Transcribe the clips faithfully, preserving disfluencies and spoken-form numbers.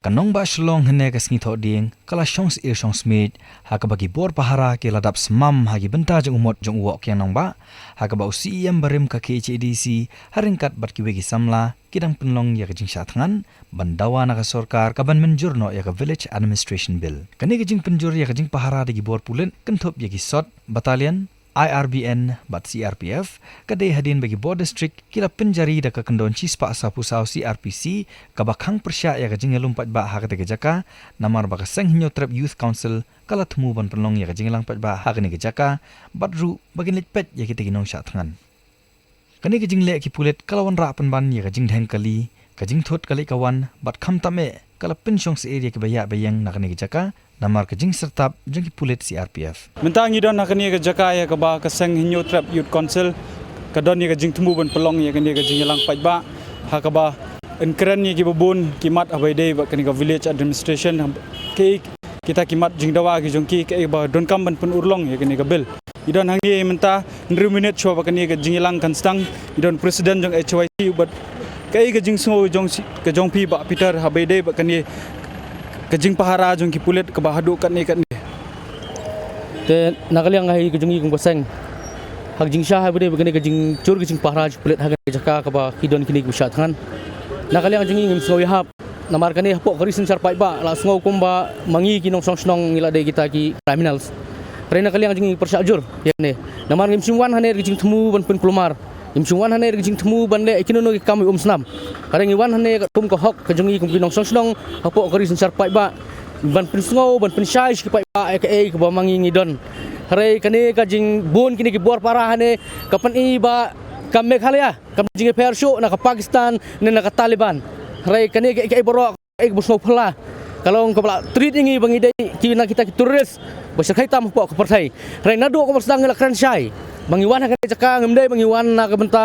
Ka nongbah Shillong hynne ka sngi Thohdieng ka la shong syier shong smiej ha kaba ki bor pahara ki la dap smam ha ki bynta jong u mot jong u woh kiang nongbah, ha kaba u C E M barim ka K H A D C ha ryngkat bad kiwei ki samla ki dang pynlong ïa ka jingshah thngan ban dawa na ka sorkar ka ban mynjur noh ïa ka Village Administration Bill. Kane ka jingpynjur ïa ka jingpahara da ki bor pulit kynthup ïa ki SOT Battalion, I R B N bad C R P F, ka dei hadien ba ki bor district ki la pynjari da ka kyndon shispah sawphew saw C R P C kaba khang pyrshah ïa ka jingïalum paidbah ha kata ka jaka, namar ba ka Seng Hynñiewtrep Youth Council ka la thmu ban pynlong ïa ka jingïalang paidbah ha kane ka jaka, bad ruh ba kin leit peit ïa kita ki nongshah thngan. Kane ka jingleh ki pulit ka la wanrah pynban ïa ka jingdheng kali, ka jingthut ka leit ka wan, bad khamtam eh ka la pynshong syier ïa kiba ïaid ba ïeng na kane ka jaka namar ka jingsyrtap jong ki pulit C R P F. Mynta ngi don ha kane ka jaka ïa kaba ka Seng Hynñiewtrep Youth Council ka don ïa ka jingthmu ban pynlong ïa kane ka jingïalang paidbah, ha kaba yn kren ïa kiba bun ki mat haba ïadei bad kane ka village administration, kaei kita ki mat jingdawa ki jong ki, kaei ba donkam ban pynurlong ïa kane ka bill. Ngi don hangne mynta hynriew minit shuwa ba kane ka jingïalang kan sdang. Ngi don president jong H Y C bad kaei ka jingsngew jong si, ka jong phi Bah Peter haba ïadei bad kane ka jingpahara jong ki pulit kaba haduh katne katne? Te na ka liang ka hi ka jong ngi kum ka seng, ha ka jingshah haba ïadei bad kane ka jingshur ka jingpahara jong ki pulit ha kane ka jaka kaba ki don kine kiba shah thngan, na ka liang ka jong ngi ngim sngew ïahap. Namar kane hapoh ka ri synshar paidbah la sngew kumba ma ngi ki nongshong shnong ngi la dei kita ki criminals. Hynrei na ka liang jong ngi pyrshah jur ïa kane. Namar ngim shym wan hangne da ka jingthmu ban pynkulmar. Ngim shym wan hangne da ka jingthmu ban leh ïa kino kino ki kam um snam. Hynrei ngi wan hangne kum ka hok ka jong ngi kum ki nongshong shnong hapoh ka ri synshar paidbah, ban pynsngew, ban pynshai sha ki paidbah ïa kaei kaba ma ngi ngi don. Hynrei kane ka jingbun kine ki bor para hangne ka pyni ba ka Meghalaya kam jingïapher shuh na ka Pakistan ne na ka Taliban. Hynrei kane kaei kaei baroh, kaei kaba sngewphylla, ka long kaba la treat ïa ngi ba ngi dei ki na kita ki terrorist ba shyrkhei tam hapoh ka pyrthei. Hynrei naduh kaba sdang ngi la kren shai ba ngi wan ha kane ka jaka, ngim dei ba ngi wan na ka bynta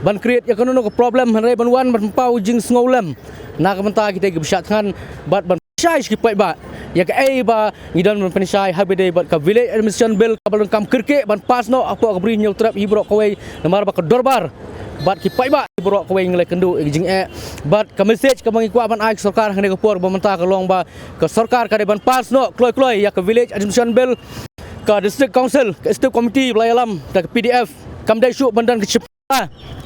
ban create ïa kano kano ka problem, hynrei ban wan ban pynpaw jingsngewlem na ka bynta kita kiba shah thngan bad ban shai sha ki paidbah ïa kaei ba ngi don ban pynshai haba ïadei bad ka Village Administration Bill kaba donkam kyrkieh ban pass noh hapoh ka Bri Hynñiewtrep hi baroh kawei, namar ba ka dorbar bad ki paidbah hi baroh kawei ngi la ïakynduh ïa ka jingeh. Bad ka message kaba ngi kwah ban ai ka sorkar ha kane ka por ba mynta ka long ba ka sorkar ka dei ban pass noh kloi kloi ïa ka Village Administration Bill. Ka District Council, ka Executive Committee ba la ïalam da ka P D F kam dei shuh ban don ka jingpynkylla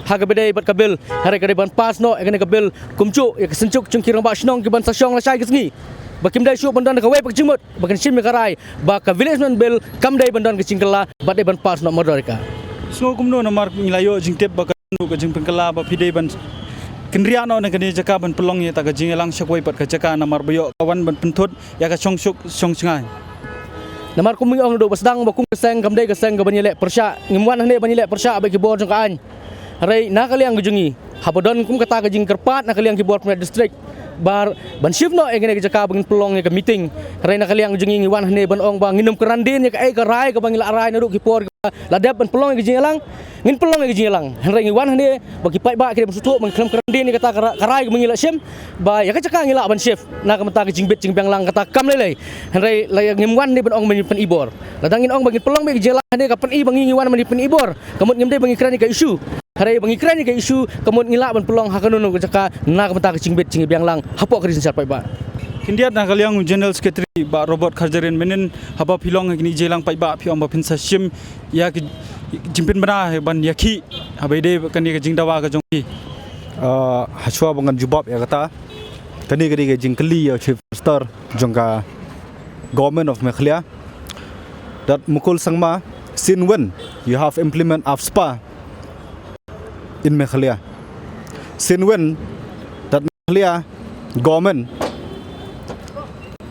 ha kaba ïadei bad ka bill, hynrei ka dei ban pass noh ïa kane ka bill kumjuh ïa ka synjuk jong ki rangbah shnong kiban sa shong lashai ka sngi, ba kim dei shuh ban don da kawei pat ka jingmut ba kin shim ïa ka rai ba ka Village Administration Bill kam dei ban don ka jingkylla bad dei ban pass noh mardor ïa ka. Sngew kumno namar ngi la ïoh jingtip ba ka don ka jingpynkylla ba phi dei ban kynriah noh na kane ka jaka ban pynlong ïa kata ka jingïalang sha kawei pat ka jaka, namar ba ïoh ka wan ban pynthut ïa ka shongsuk shongshngaiñ? Namar kum ngi ong naduh ba sdang ba kum ka seng kam dei ka seng kaban ïaleh pyrshah, ngim wan hangne ban ïaleh pyrshah bad ki bor jong ka aiñ. Hynrei na ka liang ka jong ngi, haba don kum kata ka jingkyrpad na ka liang ki bor pynïaid district ba ban shift noh ïa kane ka jaka ba ngin pynlong ïa ka meeting, hynrei na ka liang ka jong ngi ngi wan hangne ban ong ba ngin ym kyrandin ïa kaei ka rai kaba ngi la rai naduh ki por kiba la dep ban pynlong ïa ka jingïalang. Ngin pynlong ïa ka jingïalang, hynrei ngi wan hangne ba ki paidbah ki dei ban sngewthuh ba ngi khlem kyrandin ïa kata ka ra-, ka rai kaba ngi la shim, ba ïa ka jaka ngi lah ban shift na ka bynta ka jingbit jingbiang lang kata kam lei lei. Hynrei la ngim wan hangne ban ong ban pynibor. Lada ngin ong ba ngin pynlong beit ka jingïalang hangne ka pyni ba ngi ngi wan ban pynibor, ka mut ngim dei ba ngi kren ïa ka issue. Hynrei ba ngi kren ïa ka issue ka mut ngi lah ban pynlong ha kano kano ka jaka na ka bynta ka jingbit jingbiang lang hapoh ka ri synshar paidbah. Khyndiat na ka liang u General Secretary Bah Robert Kharjaren, mynhynnin haba phi long ha kine ki jingïalang paidbah phi ong ba phin sa shim ïa ki jingpynbna ban ïakhih haba ïadei bad kane ka jingdawa ka jong phi? Ah, hashwa ba ngan jubab ïa kata, kane ka dei ka jingkylli ïa u Chief Minister jong ka Government of Meghalaya, that Mukul Sangma, since when you have implement AFSPA in Meghalaya? Since when that Meghalaya government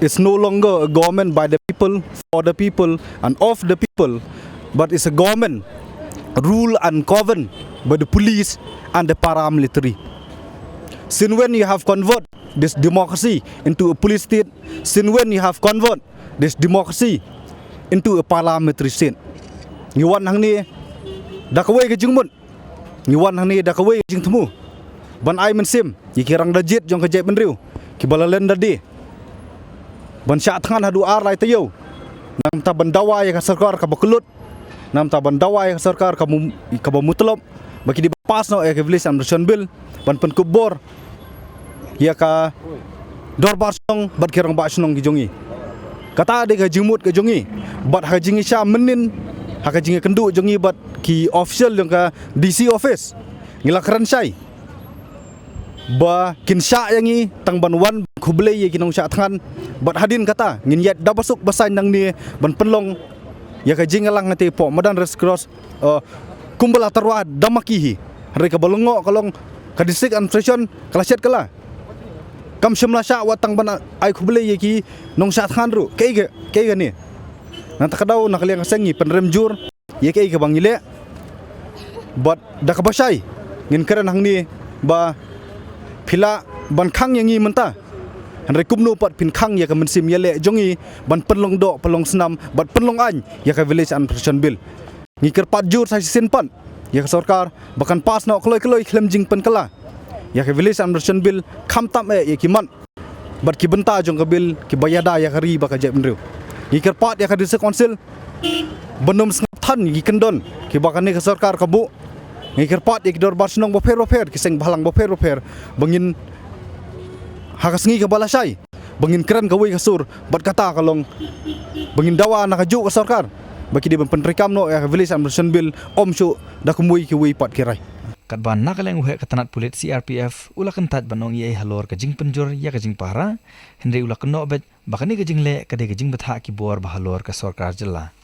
is no longer a government by the people, for the people, and of the people, but is a government ruled and governed by the police and the paramilitary? Since when you have convert this democracy into a police state? Since when you have convert this democracy into a parliamentary state? Ngi wan hangne da kawei ka jingmut, ngi wan hangne da kawei ka jingthmu ban ai mynsiem ïa ki rangda jied jong ka jaitbynriew kiba la len da die ban shah thngan haduh ar lai taïew, namar ban dawa ïa ka sorkar kaba kyllut, namar ban dawa ïa ka sorkar kaba, kaba mutlop, ba ki dei ban pass noh ïa ka Village Administration Bill ban pynkup bor ïa ka dorbar shnong bad ki rangbah shnong ki jong ngi. Kata dei ka jingmut ka jong ngi. Bad ha ka jingïashah mynnin, ha ka jingïakynduh jong ngi bad ki official jong ka D C office, ngi la kren shai ba kin shah ïa ngi tang ban wan khublei ïa ki nongshah thngan. Bad hadien kata ngin ïaid da basuk basaiñ nangne ban pynlong ïa ka jingïalang hangtei hapoh madan Red Cross, uh, kumba la tyrwa da ma ki hi. Hynrei kaba lyngngoh ka long ka district administration ka la shet kylla. Kam shym la shah wat tang ban ai khublei ïa ki nongshah thngan ruh. Kaei ka, kaei kane? Nangta ka daw na ka liang ka seng ngi pynrem jur ïa kaei kaba ngi leh. Bad da kaba shai ngin kren hangne ba phi lah ban khang ïa ngi mynta, hynrei kumno pat phin khang ïa ka mynsiem ïaleh jong ngi ban pynlong doh pynlong snam bad pynlong aiñ ïa ka Village Administration Bill. Ngi kyrpad jur sa shisien pat ïa ka sorkar ba kan pass noh kloi kloi khlem jingpynkylla ïa ka Village Administration Bill, khamtam eh ïa ki mat bad ki bynta jong ka bill kiba ïada ïa ka ri bad ka jaitbynriew. Ngi kyrpad ïa ka District Council ban ym sngap than ïa ki kyndon kiba kane ka sorkar ka buh. Ngi kyrpad ïa ki dorbar shnong bapher bapher, ki seng bhalang bapher bapher, ba ngin, ha ka sngi kaba la shai, ba ngin kren kawei ka sur. Bad kata ka long ba ngin dawa na kajuh ka sorkar ba ki dei ban pyntreikam noh ïa ka Village Administration Bill, ym shuh da kumwei kiwei pat ki rai. Katba na ka liang u heh ka tnat pulit C R P F u la kyntait ban ong ei ei halor ka jingpynjur ïa ka jingpahara, hynrei u la kynnoh beit ba kane ka jingleh ka dei ka jingbthah ki bor ba halor ka sorkar jylla.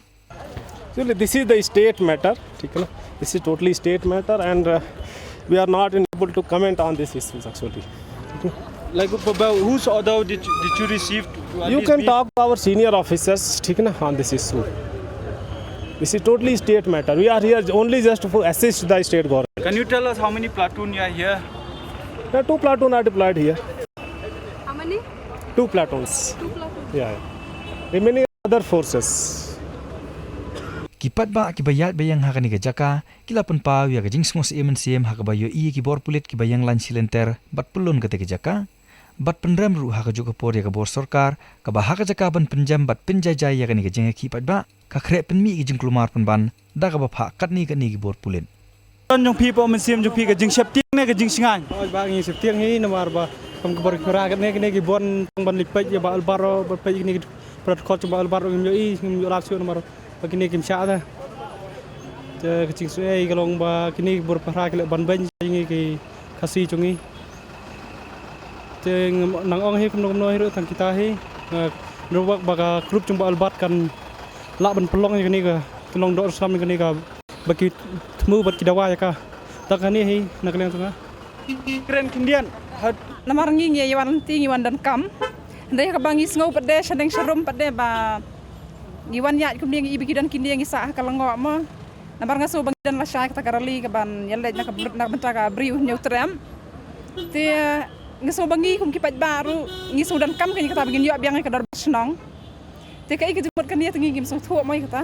Actually, this is the state matter, ठीक है ना? This is totally state matter, and, uh, we are not able to comment on these issues actually. Like, but whose order did you, did you receive? You can talk to our senior officers, ठीक है ना, on this issue. This is totally state matter. We are here only just to assist the state government. Can you tell us how many platoon you are here? There are two platoon are deployed here. How many? Two platoons. Two platoon. Yeah, yeah. Remaining other forces. Ki paidbah kiba ïaid ba ïeng ha kane ka jaka ki la pynpaw ïa ka jingsngewsih mynsiem ha kaba ïohi ïa ki bor pulit kiba ïeng lain shilynter bad pyllun kata ka jaka. Bad pynrem ruh ha kajuh ka por ïa ka bor sorkar kaba ha ka jaka ban pynjem bad pynjaijai ïa kane ka jingïakhih paidbah, ka khreh pynmih ki jingkulmar pynban da kaba phah katne katne ki bor pulit. Don jong phi, pom mynsiem jong phi, ka jingsheptieng ne ka jingshngaiñ? Oi, ba ngi sheptieng hi namar ba kum ka bor ki para katne kine ki bun tang ban leit peit ïa Bah Albert, ban peit kine ki protocol jong Bah Albert, ngim ïohi, ngim ïoh lad shuh namar ba kine kim shah da. Te ka jingsngewsih ka long ba kine ki bor para ki leh ban beiñ ïa ngi ki Khasi jong ngi. Te nang ong hi kumno kumno hi ruh tang kita hi, nga ruh ba ka group jong Bah Albert kan lah ban pynlong ïa kane ka, pynlong doh snam ïa kane ka, ba ki thmu bad ki dawa ïa ka. Tang kane hi na ka liang jong nga. Kren khyndiat. Namar ngi ngi ïa wan lynti, ngi wan donkam. Hynrei kaba ngi sngew pat de sha deng sha rum pat de ba ngi wan ïaid kumne, ngi i ba ki don kine, ngi sah ha ka lyngngoh mo. Namar nga sngew ba ngi don lashai kata ka rally kaban ïaleit na ka br- na ka bynta ka briew Hynñiewtrep. Te nga sngew ba ngi kum ki paidbah ruh ngi sngew donkam kane kata ba ngin ïoh biang ïa ka dorbar shnong. Te kaei ka jingmut kane te ngi ngim sngewthuh mo ïa kata.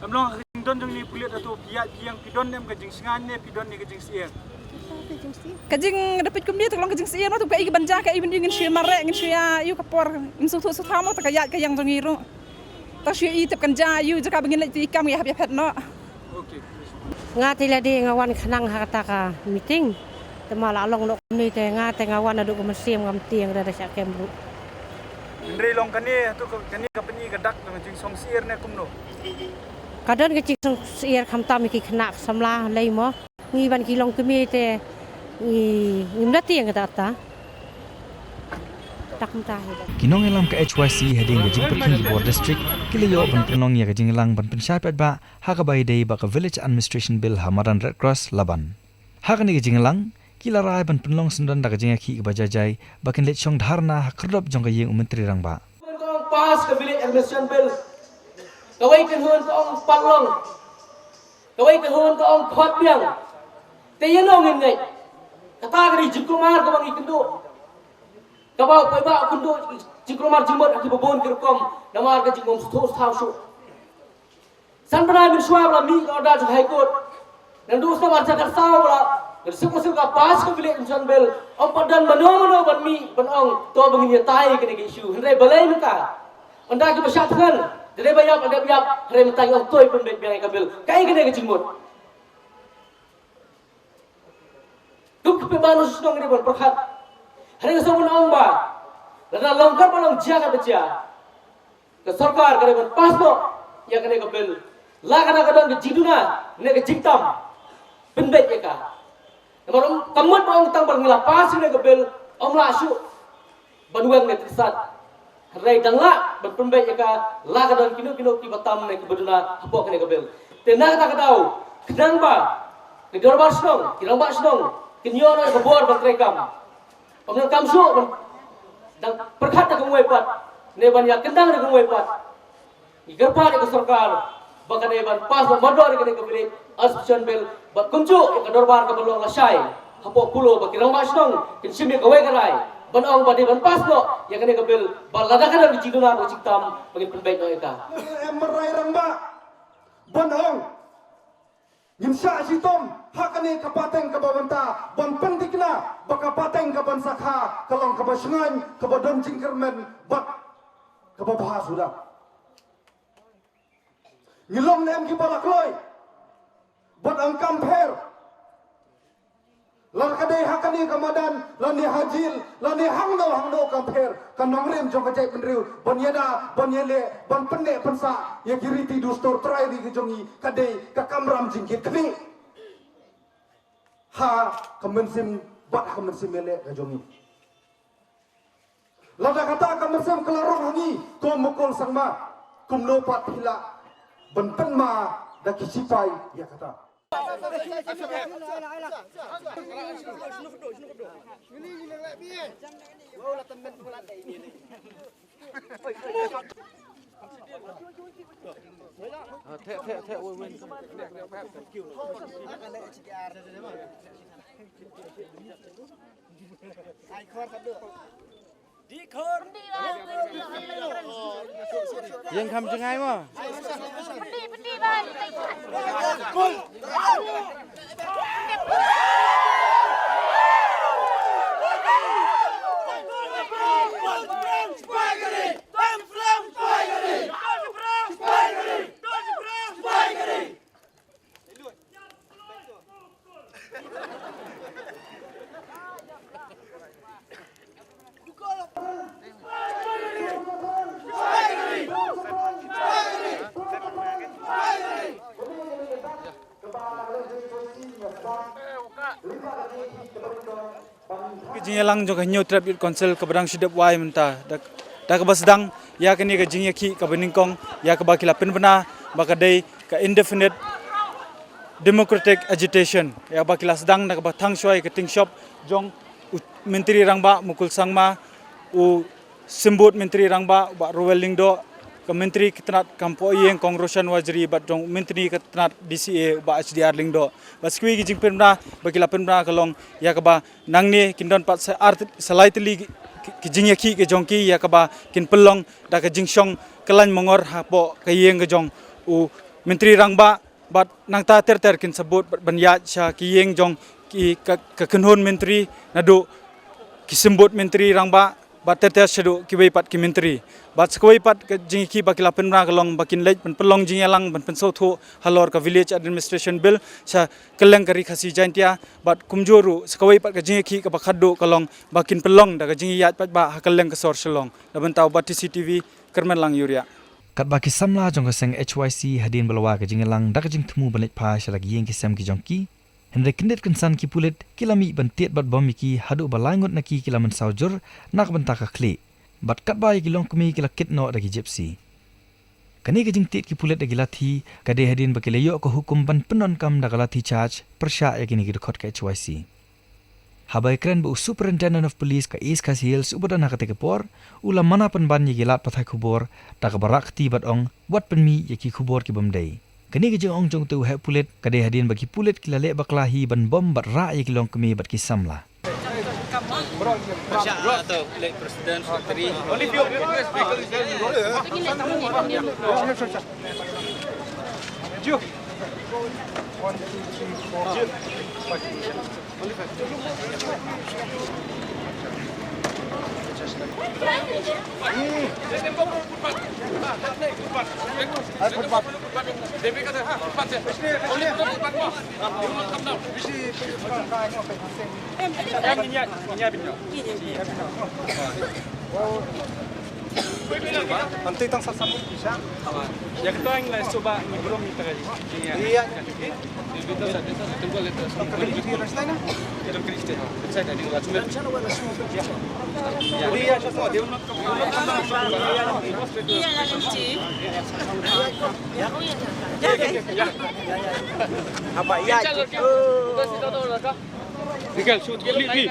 Em long ha ka jingdon jong ngi pulit, hato phi ïaid phi ïeng phi don em ka jingshngaiñ ne phi don ne ka jingsyier? Ka jing da peit kumne te long ka jingsyier mo, te kaei kaban jia, kaei ban ïa ngin shu mareh, ngin shu ïa ïoh ka por, ngim sngewthuh sngewthaw mo, te ka ïaid ka ïeng jong ngi ruh. Tang shu ïa i tip kan jia ïa u jaka ba ngin leit ti i kam ïa hap ïa phet noh. Nga te lade nga wan khnang ha kata ka meeting. Te ma la long noh kumne te nga te nga wan naduh ka mynsiem ngam tieng da da sha kem ruh. Hynrei long kane tu ka kane ka pyni ka dak jong ka jingsngewsyier ne kumno? Ka don ka jingsngewsyier khamtam ïa ki khynnah samla lei mo. Ngi ban ki long kmie te ngi ngim da tieng kata ta. Tak mynta hi. Ki nongïalam ka H Y C hadien ka jingpyrkhing ki bor district ki la ïoh ban pynlong ïa ka jingïalang ban pynshai paidbah ha kaba ïadei bad ka Village Administration Bill ha madan Red Cross Laban. Ha kane ka jingïalang ki la rai ban pynlong syndon da ka jingïakhih kaba jaijai ba kin leit shong dharna ha khyrdop jong ka ïing u Myntri Rangbah. Pass ka Village Administration Bill. Kawei ka hun ka ong pat long. Kawei ka hun ka ong khot biang. Te ïa nong ngin ngeit. Kata ka dei jingkulmar kaba ngi kynduh. Kaba u paidbah u kynduh jingkulmar jingmut ha kiba bun ki rukom namar ka jingmut sngewthuh sngewthaw shuh. San bnai mynshuwa ba la mih ka order jong High Court. Naduh snem arhajar khatsaw ba la ka District Council ka pass ka Village Administration Bill. Ym pat don mano mano ban mih ban ong to ba ngin ïatai kane ka issue. Hynrei balei mynta? Ynda kiba shah thngan, da dei ba ïap, da dei ba ïap, hynrei mynta ngi ong to ban beit biang ïa ka bill. Kaei kane ka jingmut? Kum kpa ba nong shnong, ngi dei ban pyrkhat. Hynrei nga sngewbha ban ong ba Lada long katba long jia katba jia, ka sorkar ka dei ban pass noh ïa kane ka bill. La ka da ka don ka jingduna ne ka jingtam, pynbeit ïa ka. Namar ym, kam mut ba ong tang ba ngi la pass ïa kane ka bill, ym lah shuh ban weng ne tyngsat. Hynrei dang lah ban pynbeit ïa ka, la ka don kino kino kiba tam ne kiba duna hapoh kane ka bill. Te na kata ka daw, khnang ba ki dorbar shnong, ki rangbah shnong kin ïoh noh ïa ka bor ban treikam. Ym donkam shuh ban dang pyrkhat da kawei pat ne ban ïa kyndang da kawei pat. Ngi kyrpad ïa ka sorkar ba ka dei ban pass noh mardor ïa kane ka bill, Association Bill, bad kumjuh ïa ka dorbar kaba long lashai hapoh Polo, ba ki rangbah shnong kin shim ïa kawei ka rai ban ong ba dei ban pass noh ïa kane ka bill, ba lada ka don ka jingduna bad ka jingtam, ba ngin pynbeit noh ïa ka. Em, rai rangbah ban ong. Ngin shah shitom ha kane ka pateng kaba mynta ban pynthikna ba ka pateng kaban sa kha ka long kaba shngaiñ, kaba don jingkyrmen bad kaba bha suda. Ngi long ne em kiba la kloi bad ong kam pher. Lada ka dei ha kane ka madan, lane ha jil, lane hangno hangno, kam pher ka nongrim jong ka jaitbynriew ban ïada, ban ïaleh, ban pynneh pynsah ïa ki riti dustur trai ri ka jong ngi, ka dei ka kamram jingkitkhlieh ha ka mynsiem bad ha ka mynsiem ïaleh ka jong ngi. Lada kata ka mynsiem ka la rung ha ngi, ko Mukul Sangma, kumno pat phi lah ban pynma da ki sipai ïa kata? Ïeng kham jngai mo. Ka jingïalang jong ka Hynñiewtrep Youth Council kaba dang shu dep wai mynta da, da kaba sdang ïa kane ka jingïakhih kaba nyngkong ïa kaba ki la pynbna ba ka dei ka indefinite democratic agitation, ïa kaba ki la sdang da kaba thang shuwa ïa ka tyngshop jong u Myntri Rangbah Mukul Sangma, u Symbud Myntri Rangbah u Bah Rowell Lyngdoh, ka Myntri ka tnat kam poh ïing Kong Roshan Warjri bad jong u Myntri ka tnat D C A u Bah H D R Lyngdoh. Bad sa kawei ka jingpynbna ba ki la pynbna ka long ïa kaba nangne kin don pat sa ar, sa lai tylli ki, ki, ki jingïakhih ka jong ki ïa kaba kin pynlong da ka jingshong kyllaiñ mangor hapoh ka ïing ka jong u Myntri Rangbah. Bad nangta ter ter kin sa bud bad ban ïaid sha ki ïing jong ki, ka, ka kynhun myntri, naduh ki symbud myntri rangbah bad ter ter shaduh kiwei pat ki myntri. Bad sa kawei pat ka jingïakhih ba ki la pynbna ka long ba kin leit ban pynlong jingïalang ban pynsngewthuh halor ka Village Administration Bill sha kylleng ka Ri Khasi Jaintia. Bad kumjuh ruh sa kawei pat ka jingïakhih kaba khatduh ka long ba kin pynlong da ka jingïaid paidbah ha kylleng ka sor Shillong. Da bynta u Bati C T V, Kyrmen Langïuriah. Katba ki samla jong ka seng H Y C hadien ba la wai ka jingïalang da ka jingthmu ban leit phai sha la ki ïing ki sem ki jong ki, hynrei kyndit kynsan ki pulit ki la mih ban tied bad bom ïa ki haduh ba lai ngut na ki ki la mynsaw jur na ka bynta ka khlieh. Bad katba ïa ki longkmie ki la kit noh da ki jipsi. Kane ka jingtied ki pulit da ki lathi ka dei hadien ba ki la ïoh ka hukum ban pyndonkam da ka lathi charge pyrshah ïa kine ki dkhot ka H Y C. Haba ïakren bad u Superintendent of Police ka East Khasi Hills uba don ha katei ka por, u la mana pynban ïa ki lad pathai khubor da kaba rah kti bad ong wat pynmih ïa ki khubor ki bym dei. Kane ka jingong jong utei u heh pulit ka dei hadien ba ki pulit ki la leh bakla hi ban bom bad rah ïa ki longkmie bad ki samla. Nanti tang sasam ni kisah. Ya kita yang lain coba ngobrol kita kali. Iya. Iya. Kita sa kita sa tunggu lepas. Kita Kristen. Kita Kristen. Saya tadi ngelakuin. Iya, iya, semua dia. Iya, iya, iya. Apa ya? Nikhil, shoot, li, li.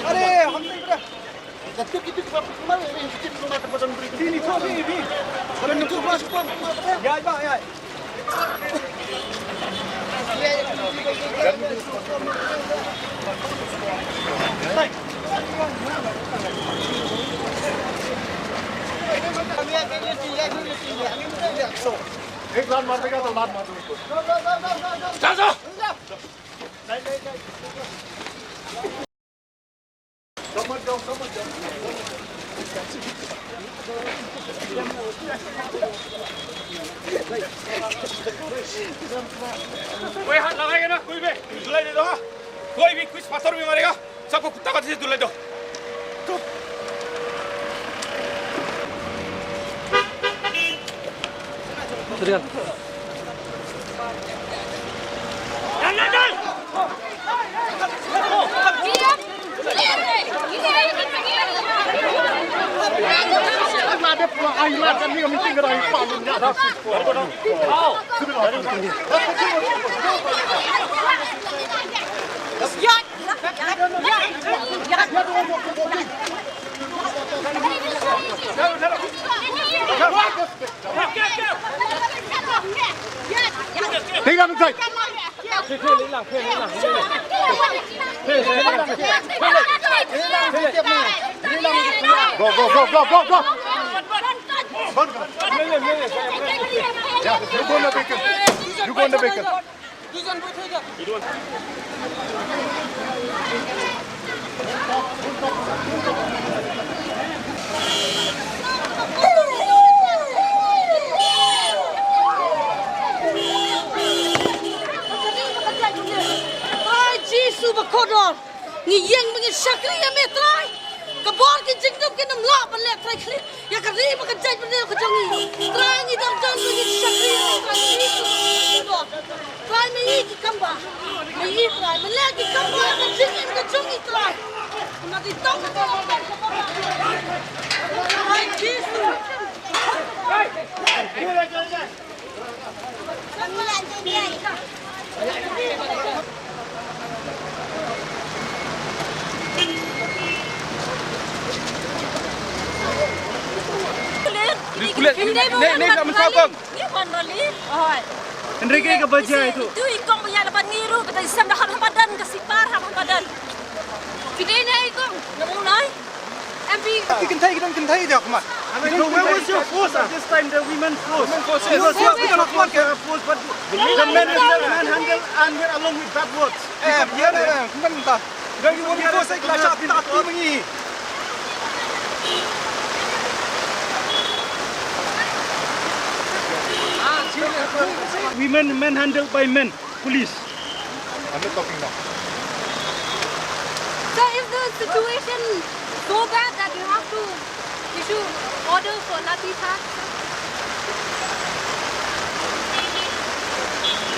अरे, हम तो इधर। या, या, या। एक लात मार देगा तो लात मार दो उसको। जा, जा। कोई हाथ लगाएगा ना, कोई भी, कोई भी कुछ पत्थर भी मारेगा, सबको कुत्ता का जैसे धुलाई दो। Take them inside. Go, go, go, go, go, go. Yeah, you go in the vehicle. You go in the vehicle. Ai Jisu bakordor. Ngi ïeng ba ngin shakri ïa me Trai. Ka bor ki jingdum kin ym lah ban leh Trai khlieh ïa ka ri bad ka jaitbynriew ka jong ngi. Trai ngi dang don ba ngin shakri ïa me Trai. Trai me ïeit ki kamba. Me ïeit Trai me leh ki kamba ïa ka jingim ka jong ngi Trai. Ka mat i tong ka tong ka tong. Trai Jisu. Enrique ka baja itu. Itu i kong ba ïa la ban ngi ruh, kata i sem da hap hap madan, ka sipar hap hap madan. Phi dei ne i kong, na u lai. M P. Ki kynthei, ki don kynthei de, come on. So where was your force at this time, the women force? Women force, yes. Yes, yes, we don't have force, but the men were manhandled and were along with bad words. Eh, yeah, yeah, yeah. Kumban ta. Don't you want to force it? Lasha ta tu mengi. Women manhandled by men. Police. I'm not talking now. So is the situation so bad that you have to issue order for lathi charge?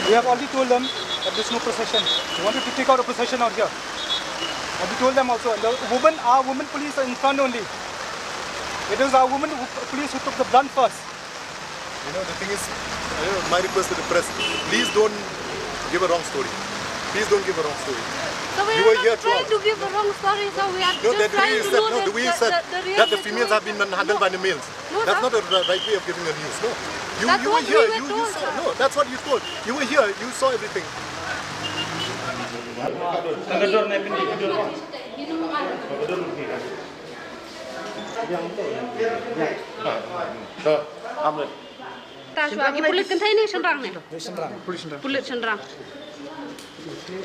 We have already told them that there's no procession. We wanted to take out a procession out here. And we told them also, and the women, our women police are in front only. It is our women who, police who took the brunt first. You know, the thing is, you know, my request to the press, please don't give a wrong story. Please don't give a wrong story. So we You are were not here trying throughout. to give a wrong story, so we are No, just that trying we to said, know no, the, the way you the, said the, the real that the females have been situation. manhandled No. by the males. No, That's sir. not the ri-, right way of giving the news, no. You, That's you were what we here, were you, you told, saw, sir. no, that's what you told. You were here, you saw everything. Ka dur ne pynti ka dur. To, amle. Ta shuwa ki pulit kynthei ne shynrang ne? Pulit shynrang. Pulit shynrang.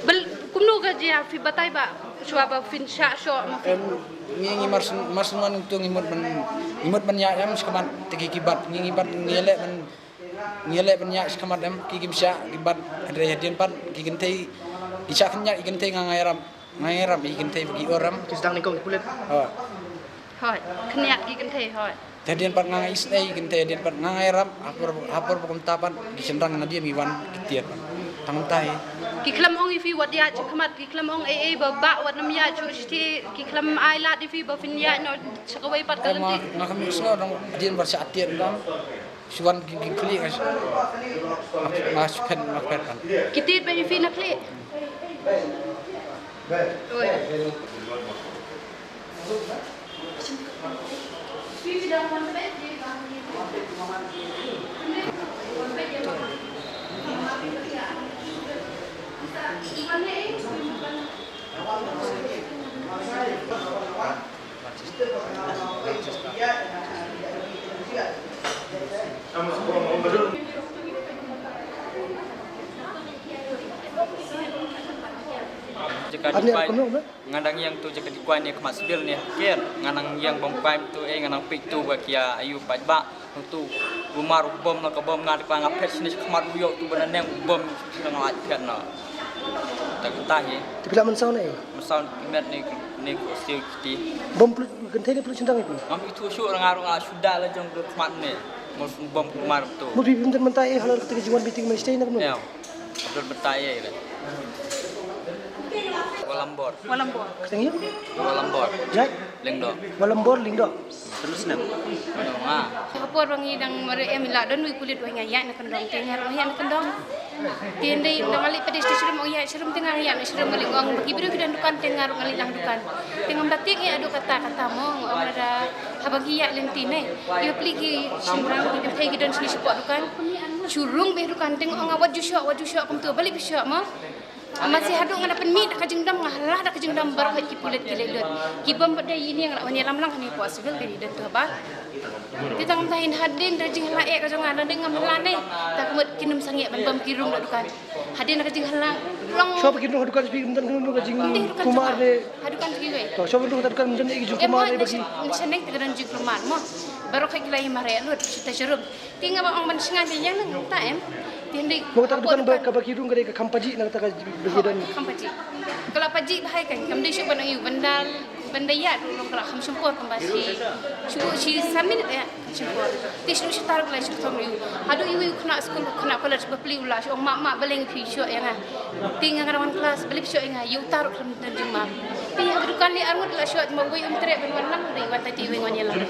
Bel kumno ka jia phi batai ba shuwa ba phin shah shoh ma phi? Em, ngi ngi mar syn-, mar syn wan tu ngi mut ban, ngi mut ban ïa em shakhmat te ki ki bat ngi ngi bat ngi leh ban Ngi leh ban ïa shakhmat em ki kim shah ki bat hynrei hadien pat ki kynthei ki shah khynñiat ki kynthei nga ngai rap nga ngai rap ki kynthei ki or em. Ki sdang nyngkong ki pulit. Hoi. Hoi. Khynñiat ki kynthei hoi. Hadien pat nga ngai isnei ki kynthei hadien pat nga ngai rap hapor hapor ba kumta pat ki shynrang nadien ki wan ki tied pat. Tang tai. Ki khlem ong ïa phi wat ïa shakhmat ki khlem ong ei ei ba ba wat nam ïa shu shi ki khlem ai lad ïa phi ba phin ïa no sha kawei pat ka lynti. Nga khlem ïa sngew dang hadien ba shah tied dang. Shu wan ki, ki khlieh nga shu, nga shu phet, nga phet kan. Ki tied ba ïa phi na khlieh. Oi. Jaka dikpai nga dang ïeng tu jaka dikpai ne khmat sbil ne ker nga dang ïeng bam pai tu eh nga dang pik tu ba kia ayu paidbah. Nangtu u mar u bom na ka bom nga dikpa nga phet shini khmat u ïoh tu ba na neng u bom shini nga lait phet na. Ta kata hi. Te phi la mynsaw ne? Mynsaw ki met ne ne ko siu kiti. Bom pulit kynthei ne pulit shynrang ïa phi? Ngam ithuh shuh nga ruh nga shu da la jong ka khmat ne. Mut u bom u mar tu. Mut phi phim don mynta eh halor kata ka jingwan meeting mynstei na kumno? Ïa. Ka don mynta eh le. Walambor. Walambor. Kata ngi? Walambor. Jai? Lyngdoh. Walambor Lyngdoh. Terus nem. Ano nga. Ka por ba ngi dang mareh em ila don wi pulit wa nga ïaid na kyndong te nga ruh ïaid na kyndong. Te ndai dang ngali pade sha shrum ong ïaid shrum te nga ïaid na shrum ngali ong ba ki briew ki don dukan te nga ruh ngali lang dukan. Te ngam da tieng ïa adu kata kata mo ong lada haba ngi ïaid lynti ne. Ïa pli ki shynrang ki kynthei ki don shini shapoh dukan. Shu rung beh dukan te nga ong wat ju shoh wat ju shoh kumtu ba lip shoh mo. Ama si haduh nga da pynmih da ka jingdom nga hala da ka jingdom baroh ki pulit ki leit lut. Ki bom ba dei ïa ni nga la wan ïalam lang hani poh civil ka dei don tu ba. Te tang ta hin hadien da jinghala eh ka jong nga da dei ngam hala ne. Ta ka mut ki nym sangeh ban bom ki rung da dukan. Hadien da ka jinghala long. Shuwa ba ki rung ha dukan sbi ki mynta ki rung ka jingkumar ne. Ha dukan sbi wei. To shuwa ba ki rung ha dukan mynta ki jingkumar ne ba ki. Shaneng te ka don jingkumar mo. Baroh ki la ïa mareh lut shu ta sharum. Te nga ba ong ban shngain te ïa nang ta em. Te hynrei. Mo kata ka dukan ba ka ba ki rung ka dei ka kham paji na kata ka ba ki don. Kham paji. Ka la paji ba hai kan kam dei shu ban ong ïu ban da ban da ïa du long ka la kham shim por kam ba shi. Shu shi san minit ïa kham shim por. Te shu shi tar ka la shu thong ïu. Haduh ïu ïu khana skul khana college ba pli u la shu ong ma ma ba leng phi shu ïa nga. Te nga nga wan klas ba lip shu ïa nga ïu tar kham don jingma. Te ïa ka dukan li arngut la shu ma wei um treh ban wan lang dei wan ta te wei wan ïa lang.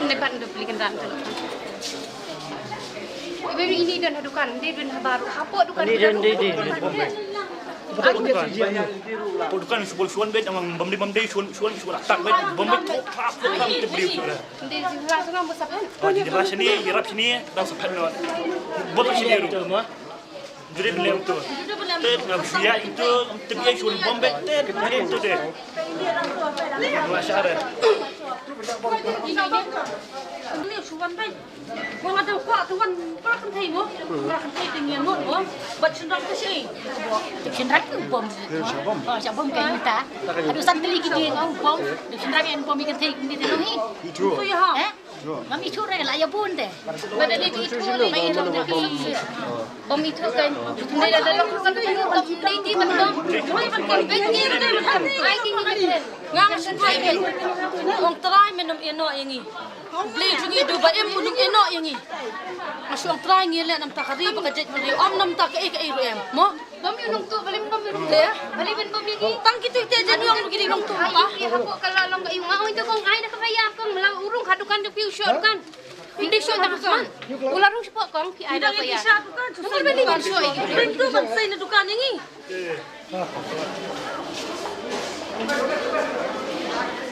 Ini ban dupli kendaraan tu. Ibu ini dan dukan, dia dan baru. Apa dukan? Ini dan dia, dia. Apa dukan? Apa dukan? Suan, suan bet, bom di bom di suan, suan, suan atak bet, bom bet. Apa dukan? Dia juga suka musapan. Oh, di depan sini, irap sini, dah sapan. Bom sini. Juri beliau tu. Tet ngam suya itu, ngam tebiai suan bom bet, tet ngam itu deh. Ngam syar. Ini suan bet. Wala da kwah tu wan para kynthei mo, para kynthei te ngi mo mo. Bad shynrang te shi. Shynrang te bom. Oh, sha bom ka ngi ta. Aduh san tylli ki ngi ngong bom. Shynrang en bom i kynthei ngi te nong hi. Itu ya ha. Eh? Ngam ithuh re la ya bun te. Bad ni ithuh ni ithuh te ki. Bom ithuh kan. Ni da da long kan bom ni ti ban bom. Ai ki ngi. Ai ki ngi. Ngam shynrang. Ong trai men nom eno ya ngi. Blei jong ngi du ba em u nung eno ïa ngi. Nga shu ong trai ngi leh namta ka ri ba ka jait ka ri, ym namta ka ei ka ei ruh em. Mo? Bam ïa u nongtuh, balei bam ïa u nongtuh? Balei ban bam ïa ngi? Tang kitu te jan ïong ki nongtuh ba. Ai, hapoh ka la long ka ïong. Nga ong ito kong ai da ka ba ïa kong mla urung ka dukan jong phi u shoh dukan. Ym dei shoh tang ha dukan. U la rung shapoh kong phi ai da ka ïa. Ngi dang ïa sha dukan. Ngi dang ïa sha dukan. Ngi dang ïa sha dukan.